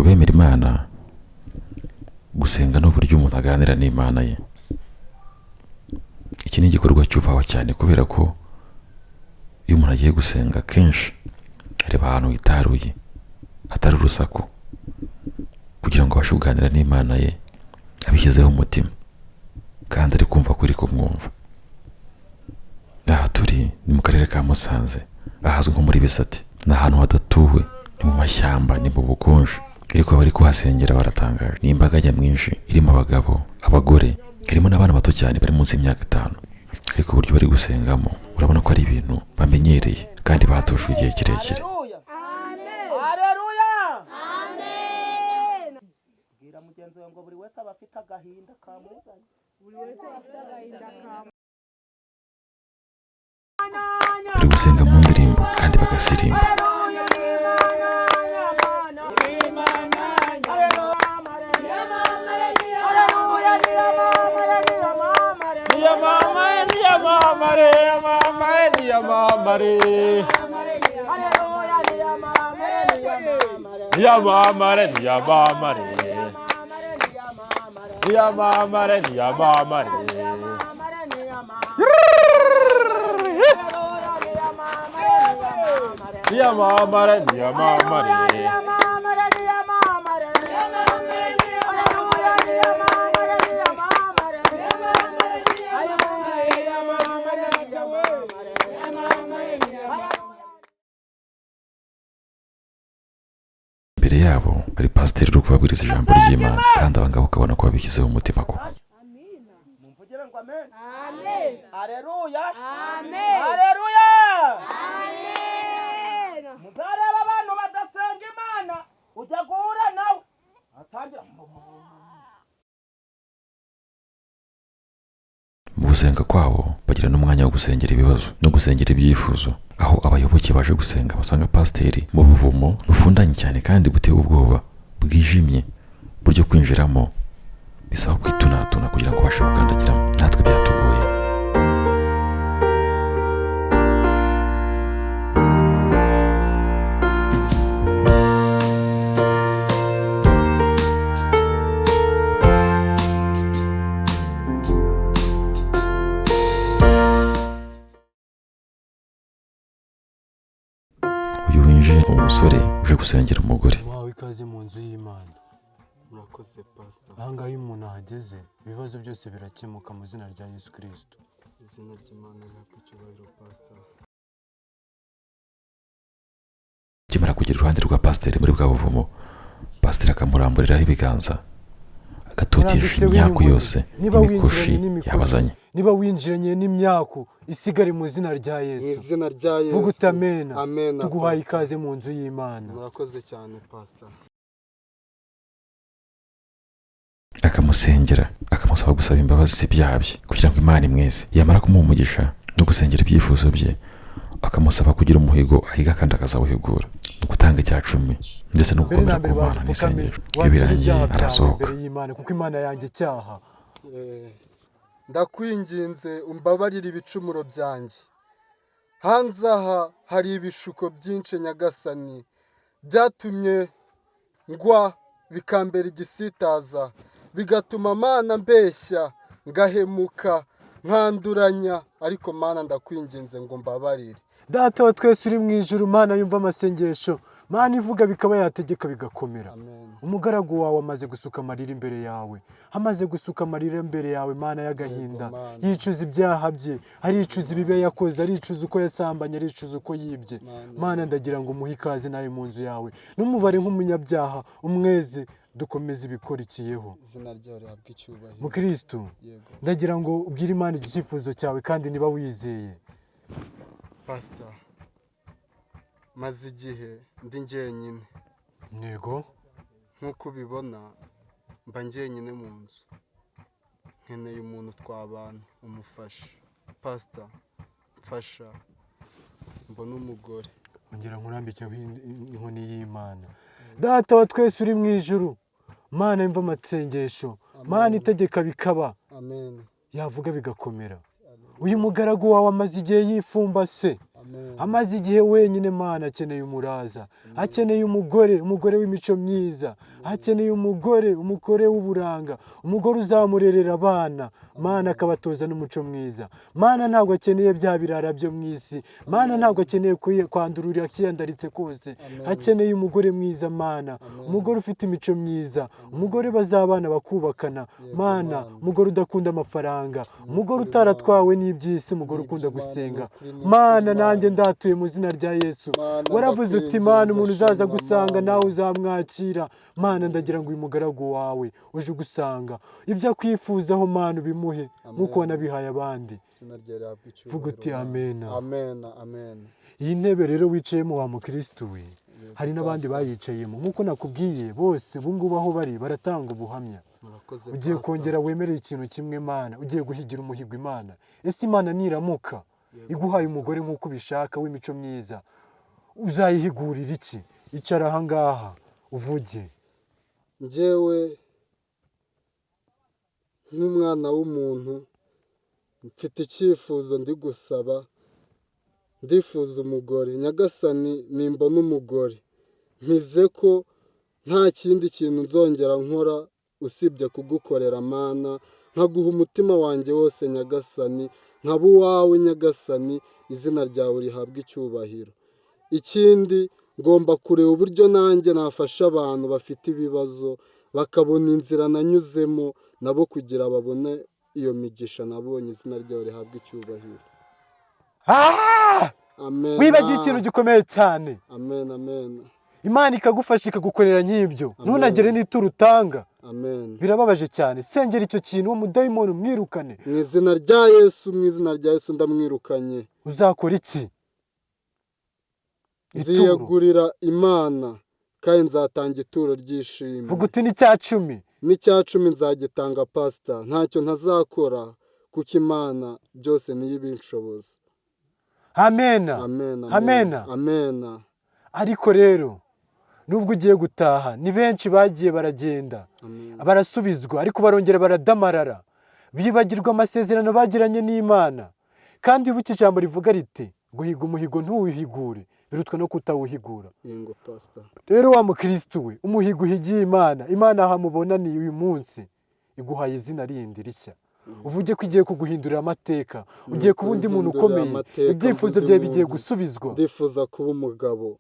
Bemera Imana, gusenga ni uburyo umuntu aganira n'Imana ye. Iki ni igikorwa cyubahwa cyane, kubera ko iyo umuntu agiye gusenga kenshi areba ahantu hitaruye hatari urusaku, kugira ngo abashe kuganira n'Imana ye abishyizeho umutima kandi ari kumva ko iri kumwumva. Aha turi ni mu karere ka Musanze, ahazwi nko muri Bisate. Ni ahantu hadatuwe, ni mu mashyamba, ni mu bukonje, ariko abari kuhasengera baratangaje. Ni imbaga nyamwinshi irimo abagabo, abagore, harimo n'abana bato cyane bari munsi y'imyaka 5, ariko uburyo bari gusengamo urabona ko ari ibintu bamenyereye kandi batojwe igihe kirekire. Haleluya! Bwira mugenzi wawe ngo buri wese aba afite agahinda kamuzanye. Bari gusenga mu ndirimbo kandi bagasirimba. Imbere yabo hari pasiteri uri kubabwiriza ijambo ry'Imana, kandi aba ngaba ukabona ko babishyizeho umutima koko. Mumvugire ngo amen. Haleluya. Haleluya. Muzareba abantu badasenga Imana, ujya guhura nawe atangira. Mu gusenga kwabo bagira n'umwanya wo gusengera ibibazo no gusengera ibyifuzo, aho abayoboke baje gusenga basanga pasiteri mu buvumo bufundanye cyane kandi buteye ubwoba, bwijimye, buryo kwinjiramo bisaba kwitunatuna kugira ngo ubashe gukandagiramo. Natwe byatugoye. Uyu winjiye ni umusore uje gusengera umugore. Muhawe ikaze mu nzu y'Imana. Murakoze, Pastor. Aha ngaha iyo umuntu ahageze ibibazo byose birakemuka mu izina rya Yesu Kristo. Izina ry'Imana rihabwe icyubahiro, Pastor. Akimara kugera iruhande rwa pasiteri muri bwa buvumo, pasiteri akamuramburiraho ibiganza, agatutisha Murambitseho imyaku inkoni. yose, Niba imikoshi winjiranye n'imikoshi, yabazanye. niba winjiranye n'imyaku, isigare mu izina rya Mu Yesu. izina rya Yesu. Vuga uti amena. Amena. Tuguhaye Pastor. ikaze mu nzu y'Imana. Murakoze cyane, Pastor. Akamusengera, akamusaba gusaba imbabazi z'ibyaha bye kugira ngo Imana imweze. Yamara kumuha umugisha no gusengera ibyifuzo bye, akamusaba kugira umuhigo ahiga kandi akazawuhigura, no gutanga icya cumi ndetse no Mbere na gukomera mbere ku Mana banza upfukame, n'isengesho. Iyo wature birangiye ibyaha byawe arasohoka. imbere y'Imana, kuko Imana yanjye icyaha. Ndakwinginze umbabarire ibicumuro byanjye. Hanze aha hari ibishuko byinshi, Nyagasani, byatumye ngwa bikambera igisitaza, bigatuma Mana mbeshya, ngahemuka, nkanduranya, ariko Mana ndakwinginze ngo mbabarire. Data wa twese uri mu ijuru, Mana yumva amasengesho, Mana ivuga bikaba, yategeka bigakomera. Amen. Umugaragu wawe amaze gusuka amarira imbere yawe, amaze gusuka amarira imbere yawe, Mana y'agahinda. Yego, Mana. Yicuza ibyaha bye, aricuza ibibi yakoze, aricuza uko yasambanye, aricuza uko yibye. Mana. Mana, ndagira ngo umuhe ikaze nawe mu nzu yawe, n'umubare nk'umunyabyaha, umweze, dukomeze ibikurikiyeho. Izina ryawe rihabwe icyubahiro. Mukristo, Yego. ndagira ngo ubwire Imana icyifuzo cyawe kandi niba wizeye. Pastor, maze igihe ndi njyenyine. Yego. Nk'uko ubibona mba njyenyine mu nzu, nkeneye umuntu twabana umufasha. Pastor, mfasha mbone umugore. Ongera nkurambikeho inkoni y'Imana. Data wa twese uri mu ijuru, Mana yumva amasengesho, Mana itegeka bikaba, Amen. yavuga bigakomera. Uyu mugaragu wawe amaze igihe yifumbase. Amen. Amaze igihe wenyine Mana, akeneye umuraza, akeneye umugore, umugore w'imico myiza, akeneye umugore, umugore w'uburanga, umugore uzamurerera abana Mana, akabatoza n'umuco mwiza Mana. Ntabwo akeneye bya birara byo mu isi Mana, ntabwo akeneye kwandurura akiyandaritse kose. Akeneye umugore mwiza Mana, umugore ufite imico myiza, umugore bazabana bakubakana Mana, umugore udakunda amafaranga, umugore utaratwawe n'iby'isi, umugore ukunda gusenga Mana. Nanjye ndatuye mu izina rya Yesu. Mana, Waravuze uti ndakwinginze, Mana, umuntu uzaza shimwa, gusanga Mana. nawe uzamwakira Mana. Ndagira ngo uyu mugaragu wawe uje ugusanga, ibyo akwifuzaho Mana ubimuhe nk'uko wanabihaye abandi. Izina rye rihabwe icyubahiro, Vuga uti Mana. amena. Amena, amena. Iyi ntebe rero wicayemo wa mukirisitu we, hari n'abandi bayicayemo nk'uko nakubwiye, bose ubu ngubu aho bari baratanga ubuhamya. Murakoze, Ugiye Pastor. kongera wemereye ikintu kimwe Mana, ugiye guhigira umuhigo Imana. Ese Imana niramuka iguhaye umugore nk'uko ubishaka w'imico myiza, uzayihigurira iki? Icara aha ngaha uvuge. Njyewe nk'umwana w'umuntu mfite icyifuzo ndi gusaba, ndifuza umugore. Nyagasani, nimbona umugore nkize ko nta kindi kintu nzongera nkora usibye kugukorera Mana, nkaguha umutima wanjye wose Nyagasani, nkaba uwawe Nyagasani, izina ryawe rihabwe icyubahiro. Ikindi, ngomba kureba uburyo nanjye nafasha abantu bafite ibibazo bakabona inzira nanyuzemo nabo kugira babone iyo migisha nabonye, izina ryawe rihabwe icyubahiro. Ah! Amen. Wibagiwe ikintu gikomeye cyane. Amen, amen. Imana ikagufasha ikagukorera nk'ibyo, ntunagere n'ituro utanga. Amen. Birababaje cyane. Sengera icyo kintu, uwo mudayimoni umwirukane. Mu izina rya Yesu, mu izina rya Yesu, ndamwirukanye. Uzakora iki? Ituro. Nziyegurira Imana kandi nzatanga ituro ry'ishimwe. Vuga uti n'icya cumi. N'icya cumi nzagitanga, pasita. Ntacyo ntazakora kuko Imana byose niyo ibinshoboza. Amena. Amen. Amena. Amena. Ariko rero nubwo ugiye gutaha, ni benshi bagiye baragenda, Amen. barasubizwa, ariko barongera baradamarara, bibagirwa amasezerano bagiranye n'Imana. Kandi wibuke ijambo rivuga riti: "Guhiga umuhigo ntuwuhigure birutwa no kutawuhigura." Yego, pasita. Rero wa mukirisitu we, umuhigo uhigiye Imana, Imana aha mubonaniye uyu munsi iguhaye izina rindi rishya. Uvuge ko igiye kuguhindurira amateka, ugiye kuba undi muntu Kumpindurira ukomeye. amateka, Ibyifuzo mbe byawe undi bigiye muntu. gusubizwa. Ndifuza kuba umugabo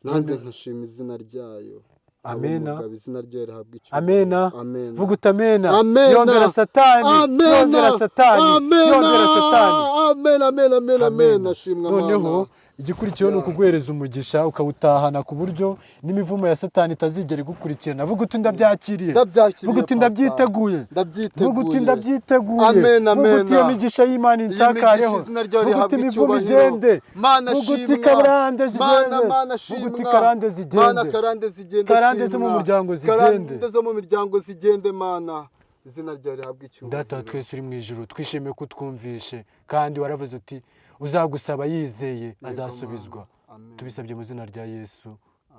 nanjye nkashima izina ryayo. Nkaba Amena. umugabo, izina ryayo rihabwa icyubahiro. Amena. Amena. Vuga uti amena. Amena. Yongera Satani. Amena. Yongera Satani. Amena. Yongera Satani. Amen, amen, amen, amen. Ashimwa Noneho Mana. igikurikiyeho ni ukuguhereza umugisha, ukawutahana ku buryo n'imivumo ya Satani itazigera igukurikirana. Vuga uti ndabyakiriye. Ndabyakiriye, Vuga uti Pastor. ndabyiteguye. Ndabyiteguye. Vuga uti ndabyiteguye. Amen, Vuga uti iyo amen. migisha y'Imana Iyi insakareho. migisha, izina ryayo Vuga uti rihabwa imivumo icyubahiro. igende. Mana, Vuga uti shimwa. karande Mana, zigende. Mana, Vuga uti shimwa. karande Mana, zigende. karande zigende. Karande zo mu Shimwa. muryango zigende. Karande zo mu miryango zigende, Mana, izina ryawe rihabwa icyubahiro. Data wa twese uri mu ijuru, twishimiye ko utwumvishe, kandi waravuze uti uzagusaba yizeye azasubizwa. Amen. Tubisabye mu izina rya Yesu,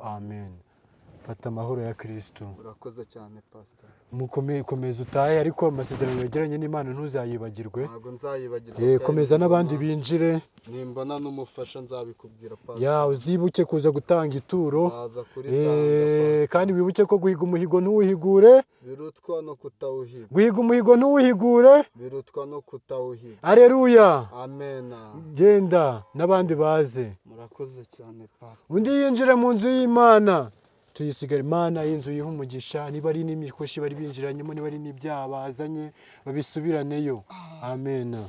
amen. Fata amahoro ya Kirisitu. Urakoze cyane, pastor. Mukomeye, komeza utahe, ariko amasezerano wegeranye n'Imana ntuzayibagirwe. Ntabwo nzayibagirwa. Komeza n'abandi binjire. Nimbona n'umufasha nzabikubwira, pastor. Ya, uzibuke kuza gutanga ituro. Nzaza kuritanga, pastor. Kandi wibuke ko guhiga umuhigo ntuwuhigure birutwa no kutawuhiga. Guhiga umuhigo ntuwuhigure Birutwa no kutawuhiga. Areruya. Amena. Genda n'abandi baze. Murakoze cyane, pastor. Undi yinjire mu nzu y'Imana, tuyisigare. Imana y'inzu yiha umugisha, niba ari n'imikoshi bari binjiranyemo, niba ari n'ibyaha bazanye, babisubiraneyo. Amena.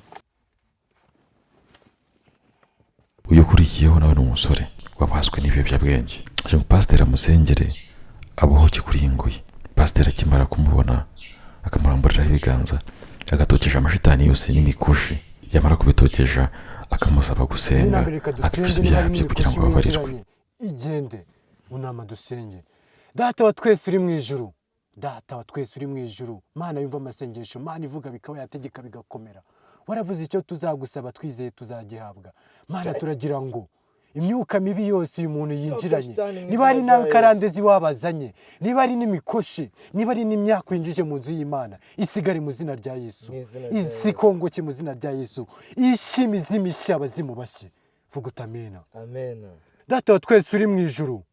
Uyu ukurikiyeho nawe ni umusore wabaswe n'ibiyobyabwenge, aje ngo pasiteri amusengere abohoke kuri iyi ngoyi. Pasiteri akimara kumubona akamuramburiraho ibiganza, agatokesha amashitani yose n'imikoshi, yamara kubitokesha akamusaba gusenga, Nambere reka akicuza dusenge, niba ibyaha ari bye kugira ngo n'imikoshi ababarirwe. winjiranye igende. Unama dusenge. Data wa twese uri mu ijuru, Data wa twese uri mu ijuru, Mana yumva amasengesho, Mana ivuga bikaba, yategeka bigakomera, waravuze icyo tuzagusaba twizeye tuzagihabwa. Mana, turagira ngo imyuka mibi yose uyu muntu yinjiranye, Shitani mu niba ari izina nawe rya Yesu. karandezi wabazanye, niba ari n'imikoshi, niba ari n'imyaka winjije mu nzu y'Imana, isigare mu izina rya Yesu. Mu izina rya Yesu. Isikongoke mu izina rya Yesu. Ishimi z'imishya abazimu bashye. Vuga uti amena. Amena. Data wa twese uri mu ijuru,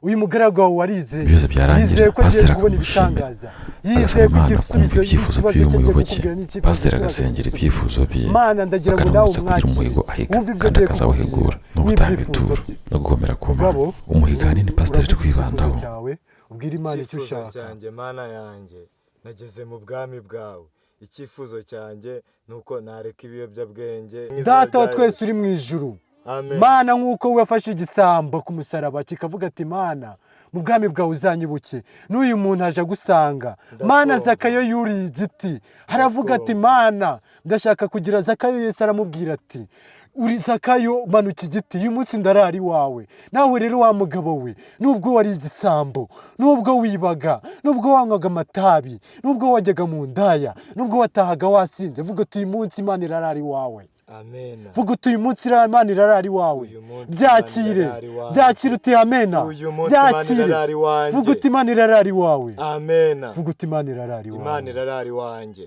uyu mugaragu wawe warizeye, Byose byarangira, yizeye ko agiye pasiteri kubona akamushimira, ibitangaza, agasaba yizeye ko Imana kumva igisubizo ibyifuzo ikibazo by'uyu cye agiye muyoboke. kukubwira n'icyifuzo Pasiteri cye agasengera azagusubiza. ibyifuzo bye, Mana, ndagira ngo nawe bakanamutsa kugira umwakire, umuhigo ahiga wumve ibyo kandi agiye akazawuhigura, kukubwira no gutanga n'ibyifuzo ituro bye. no gukomera ku Mana. Mugabo, Umuhigo ahanini pasiteri ari uravuga icyifuzo kwibandaho. cyawe, ubwire Imana icyo Icyifuzo ushaka. cyanjye, Mana yanjye, nageze mu bwami bwawe. Icyifuzo cyanjye ni uko nareka ibiyobyabwenge. Data wa twese uri mu ijuru, Amen. Mana, nk'uko wafashe igisambo ku musaraba kikavuga ati: "Mana, mu bwami bwawe uzanyibuke," n'uyu muntu aje agusanga, Mana. Ndakumva. Zakayo yuriye igiti aravuga ati: Ndakumva. "Mana, ndashaka kugira Zakayo." Yesu aramubwira ati: "Uri Zakayo, manuka igiti, uyu munsi ndarara iwawe." Nawe rero, wa mugabo we, nubwo wari igisambo, nubwo wibaga, nubwo wanywaga amatabi, nubwo wajyaga mu ndaya, nubwo watahaga wasinze, vuga uti: "Uyu munsi Imana irarara iwawe." Amena. Vuga uti: "Uyu munsi Imana irarara iwawe." Uyu munsi Byakire. Imana irarara iwanjye. Byakire uti amena. Uyu munsi Imana Byakire. irarara iwanjye. Vuga uti: "Imana irarara iwawe." Amena. Vuga uti: "Imana irarara Imana iwawe." irarara iwanjye.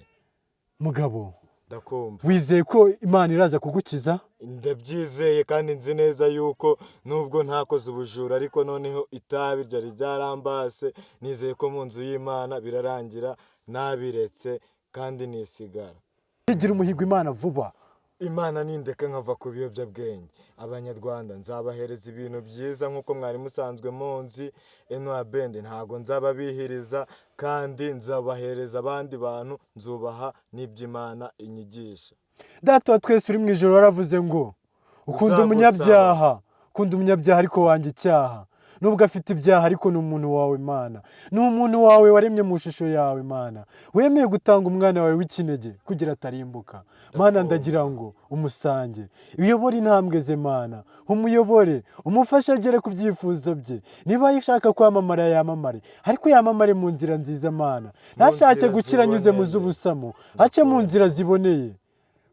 Mugabo, Ndakumva. wizeye ko Imana iraza kugukiza? Ndabyizeye kandi nzi neza yuko nubwo ntakoze ubujura, ariko noneho itabi ryari ryarambase, nizeye ko mu nzu y'Imana birarangira nabiretse kandi nisigara. Igira umuhigo Imana vuba. Imana nindeka nkava ku biyobyabwenge, Abanyarwanda nzabahereza ibintu byiza nk'uko mwari musanzwe munzi. Enowa Bende ntabwo nzababihiriza, kandi nzabahereza abandi bantu, nzubaha n'iby'Imana inyigisha. Data wa twese uri mu ijoro, waravuze ngo ukunda Uzagusaba. umunyabyaha, ukunda umunyabyaha ariko wanga icyaha. Nubwo afite ibyaha, ariko ni umuntu wawe, Mana, ni umuntu wawe waremye mu ishusho yawe. Mana, wemeye gutanga umwana wawe w'ikinege kugira atarimbuka. Mana, ndagira ngo umusange, uyobore intambwe ze. Mana, umuyobore, umufashe agere ku byifuzo bye. Niba ashaka kwamamara, yamamare, ariko yamamare mu nzira nziza. Mana, ntashake nzira gukira anyuze mu ziboneye. z'ubusamo, ace mu nzira ziboneye.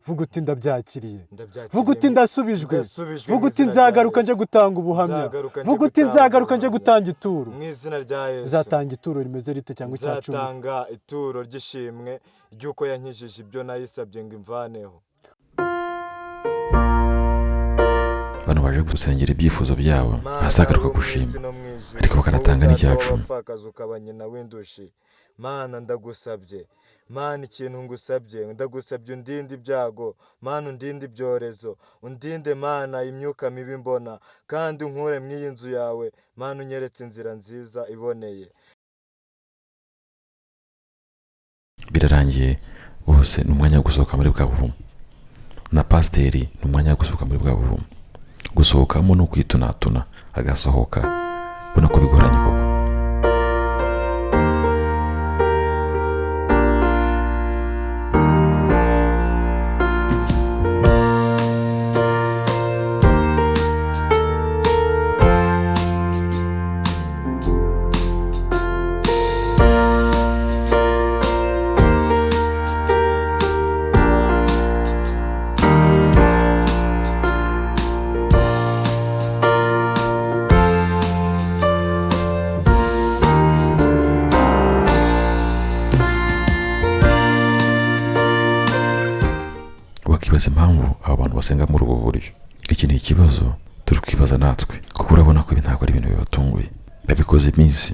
Vuga uti: "Ndabyakiriye." Ndabyakiriye. Vuga uti: "Ndasubijwe." Ndasubijwe Vuga mu uti: izina rya "Nzagaruka nje Yesu. gutanga ubuhamya." Nzagaruka nje Vuga uti: gutanga "Nzagaruka nje ubuhamya. gutanga ituro." Mu izina rya Yesu. Uzatanga ituro rimeze rite cyangwa icya cumi? Nzatanga ituro ry'ishimwe ry'uko yankijije ibyo nayisabye ngo imvaneho. Abantu baje gusengera ibyifuzo byabo Mana bazagaruka yo mu gushima, isi no mu ijuru, ariko bakanatanga wowe n'icya data cumi. w'abapfakazi ukaba nyina w'indushi, Mana, ndagusabye. Mana, ikintu ngusabye, ndagusabye undinde ibyago. Mana, undinde ibyorezo, undinde, Mana, imyuka mibi mbona, kandi unkure mu iyi nzu yawe. Mana, unyeretse inzira nziza iboneye. Birarangiye, bose ni umwanya wo gusohoka muri bwa buvumo, na pasiteri ni umwanya wo gusohoka muri bwa buvumo. Gusohokamo ni ukwitunatuna agasohoka, ubona ko bigoranye koko. Wakibaza impamvu aba bantu basenga muri ubu buryo. Iki ni ikibazo turi kwibaza natwe, kuko urabona ko ibi ntabwo ari ibintu bibatunguye, babikoze iminsi,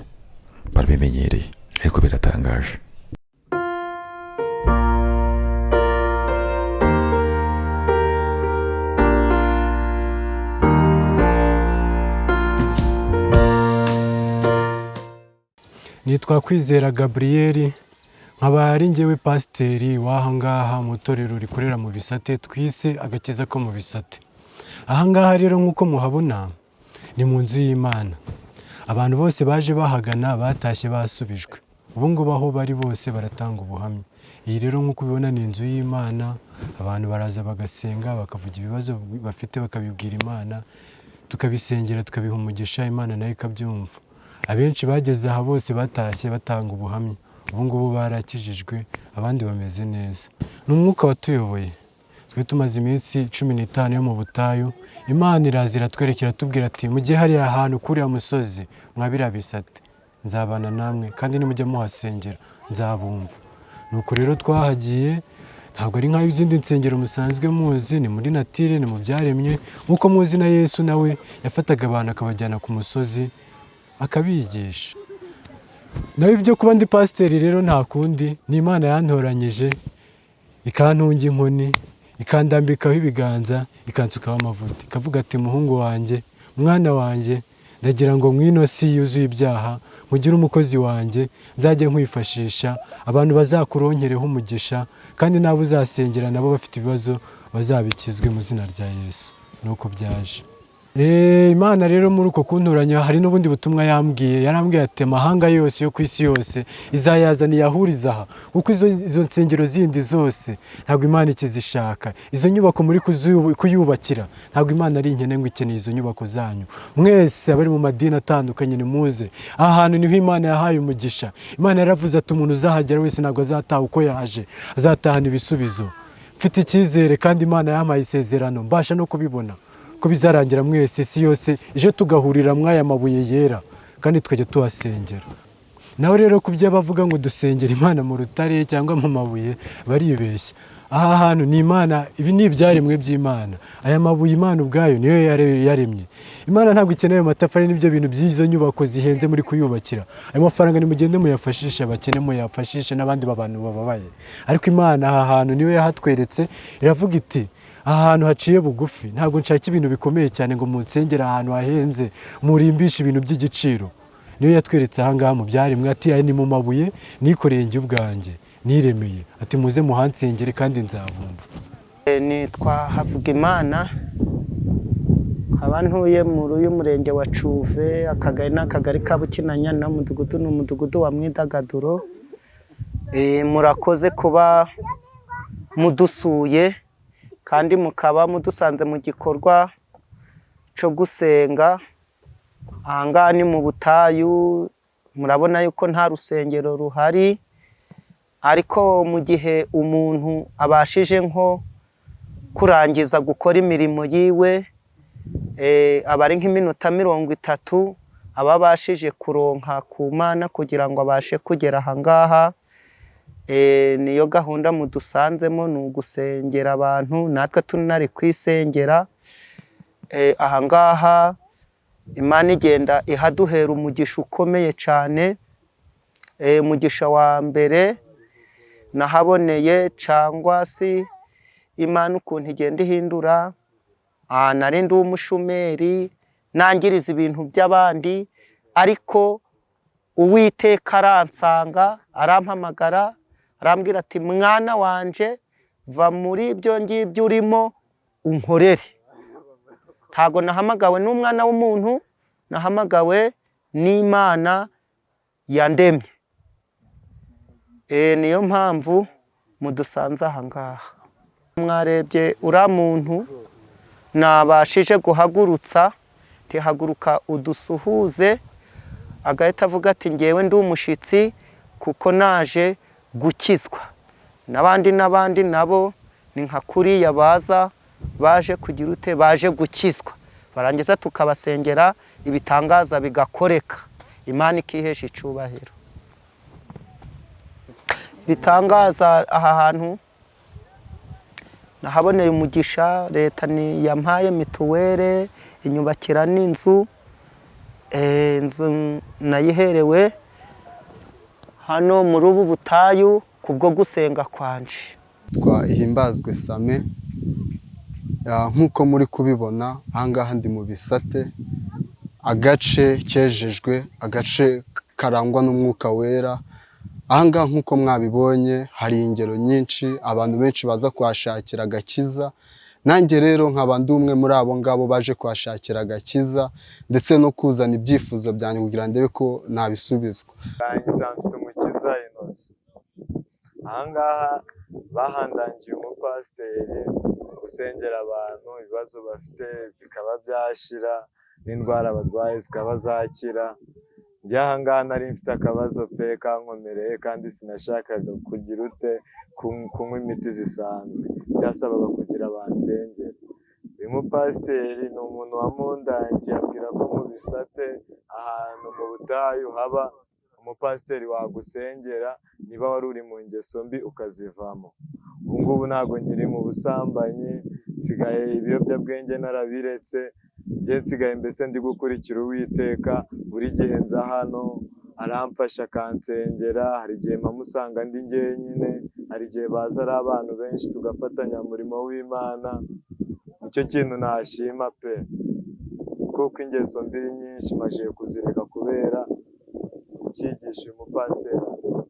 barabimenyereye, ariko biratangaje. Nitwa Kwizera Gaburiyeri, nkaba ari njyewe pasiteri w'aha ngaha mu itorero rikorera mu Bisate twise Agakiza ko mu Bisate. Aha ngaha rero, nk'uko muhabona, ni mu nzu y'Imana. Abantu bose baje bahagana batashye basubijwe. Ubu ngubu aho bari bose baratanga ubuhamya. Iyi rero, nk'uko ubibona, ni inzu y'Imana. Abantu baraza bagasenga, bakavuga ibibazo bafite, bakabibwira Imana, tukabisengera, tukabiha umugisha, Imana nayo ikabyumva. Abenshi bageze aha bose batashye batanga ubuhamya. Ubu ngubu barakijijwe, abandi bameze neza. Ni umwuka watuyoboye. Twe tumaze iminsi 15 yo mu butayu. Imana iraza iratwereka, iratubwira ati: "Mujye hariya hantu kuri uriya musozi mwa biriya bisate, nzabana namwe, kandi nimujya muhasengera nzabumva." Nuko rero twahagiye. Ntabwo ari nk'izindi nsengero musanzwe muzi, ni muri nature, ni mu byaremwe. Nk'uko muzi na Yesu nawe yafataga abantu akabajyana ku musozi akabigisha. Nawe ibyo kuba ndi pasiteri rero nta kundi, ni Imana yantoranyije, ikantunga inkoni, ikandambikaho ibiganza, ikansukaho amavuta, ikavuga ati: "Muhungu wanjye, mwana wanjye, ndagira ngo mw'ino si yuzuye ibyaha nkugire umukozi wanjye, nzajye nkwifashisha, abantu bazakuronkereho umugisha, kandi n'abo uzasengera nabo bafite ibibazo bazabikizwe mu izina rya Yesu." Nuko byaje. Imana rero muri uko kuntoranya hari n'ubundi butumwa yambwiye. Yarambwiye ati: "Amahanga yose yo ku isi yose izayazana iyahuriza aha, kuko izo nsengero zindi zose ntabwo Imana ikizishaka. Izo nyubako muri kuyubakira, ntabwo Imana ari inkene ngo ikeneye izo nyubako zanyu. Mwese abari mu madini atandukanye, nimuze aha hantu, niho Imana yahaye umugisha." Imana yaravuze ati: "Umuntu uzahagera wese ntabwo azataha uko yaje, azatahana ibisubizo." Mfite icyizere kandi Imana yampaye isezerano, mbasha no kubibona ko bizarangira mwese, isi yose ije, tugahurira muri aya mabuye yera kandi tukajya tuhasengera. Nawe rero ku byo bavuga ngo dusengera Imana mu rutare cyangwa mu mabuye, baribeshya. Aha hantu ni Imana, ibi ni ibyaremwe by'Imana. Aya mabuye Imana ubwayo niyo yaremye. Imana ntabwo ikeneye ayo matafari n'ibyo bintu by'izo nyubako zihenze muri kuyubakira. Ayo mafaranga nimugende muyafashishe abakene, muyafashishe n'abandi bantu bababaye. Ariko Imana aha hantu niyo yahatweretse, iravuga iti: "Aha hantu haciye bugufi, ntabwo nshaka ibintu bikomeye cyane ngo munsengere ahantu hahenze, murimbishe ibintu by'igiciro." Niyo yatweretse aha ngaha mu byaremwe, ati: "Aya ni mu mabuye nikoreye njye ubwanjye niremeye," ati: "Muze muhansengere kandi nzabumva." Nitwa Havugimana, nkaba ntuye muri uyu murenge wa Cyuve, akagari n'akagari ka Bukinanyana, umudugudu ni umudugudu wa Mwidagaduro. Murakoze kuba mudusuye kandi mukaba mudusanze mu gikorwa cyo gusenga. Aha ngaha ni mu butayu, murabona yuko nta rusengero ruhari, ariko mu gihe umuntu abashije nko kurangiza gukora imirimo yiwe, aba ari nk'iminota 30 aba abashije kuronka ku Mana kugira ngo abashe kugera aha ngaha. Niyo gahunda mudusanzemo, ni ugusengera abantu, natwe tunari kwisengera. Aha ngaha Imana igenda ihaduhera umugisha ukomeye cyane. Umugisha wa mbere nahaboneye, cyangwa se Imana ukuntu igenda ihindura, nari ndi umushumeri, nangiriza ibintu by'abandi, ariko Uwiteka aransanga, arampamagara, arambwira ati: "Mwana wanje, va muri ibyo ngibyo urimo unkorere." Ntago nahamagawe n'umwana w'umuntu, nahamagawe n'Imana yandemye. Niyo mpamvu mudusanze aha ngaha. Mwarebye uriya muntu nabashije guhagurutsa, ntihaguruka udusuhuze, agahita avuga ati: "Ngewe ndi umushyitsi kuko naje gukizwa." N'abandi n'abandi nabo ni nka kuriya baza baje kugira ute? Baje gukizwa, barangiza tukabasengera, ibitangaza bigakoreka, Imana ikihesha icubahiro. Ibitangaza aha hantu nahaboneye umugisha. Leta ni yampaye mituweli, inyubakira n'inzu. Inzu nayiherewe hano muri ubu butayu kubwo gusenga kwanje. Twa Ihimbazwe Same. Nk'uko muri kubibona ahangaha ndi mu Bisate, agace kejejwe, agace karangwa n'umwuka wera. Ahangaha nk'uko mwabibonye hari ingero nyinshi, abantu benshi baza kuhashakira agakiza. Nanjye rero nkaba ndi umwe muri abo ngabo baje kuhashakira agakiza, ndetse no kuzana ibyifuzo byanjye kugira ndebe ko nabisubizwa. Mfite Umukiza Innocent. Ahangaha bahandangiye umupasiteri usengera abantu, ibibazo bafite bikaba byashira, n'indwara barwaye zikaba zakira. Njye ahangaha nari mfite akabazo pe kankomereye, kandi sinashakaga kugira ute, kunywa imiti zisanzwe, byasabaga kugira bansengere. Uyu mupasiteri ni umuntu wamundangiye, ambwira ko mu Bisate ahantu mu butayu haba umupasiteri wagusengera niba wari uri mu ngeso mbi ukazivamo. Ubu ngubu ntabwo nkiri mu busambanyi, nsigaye ibiyobyabwenge narabiretse, njye nsigaye mbese ndi gukurikira Uwiteka. Buri gihe nza hano aramfasha akansengera, hari igihe mpamusanga ndi njyenyine, hari igihe baza ari abantu benshi tugafatanya umurimo w'Imana. Nicyo kintu nashima pe, kuko ingeso mbi nyinshi maze kuzireka kubera icyigisho uyu mupasiteri aduha.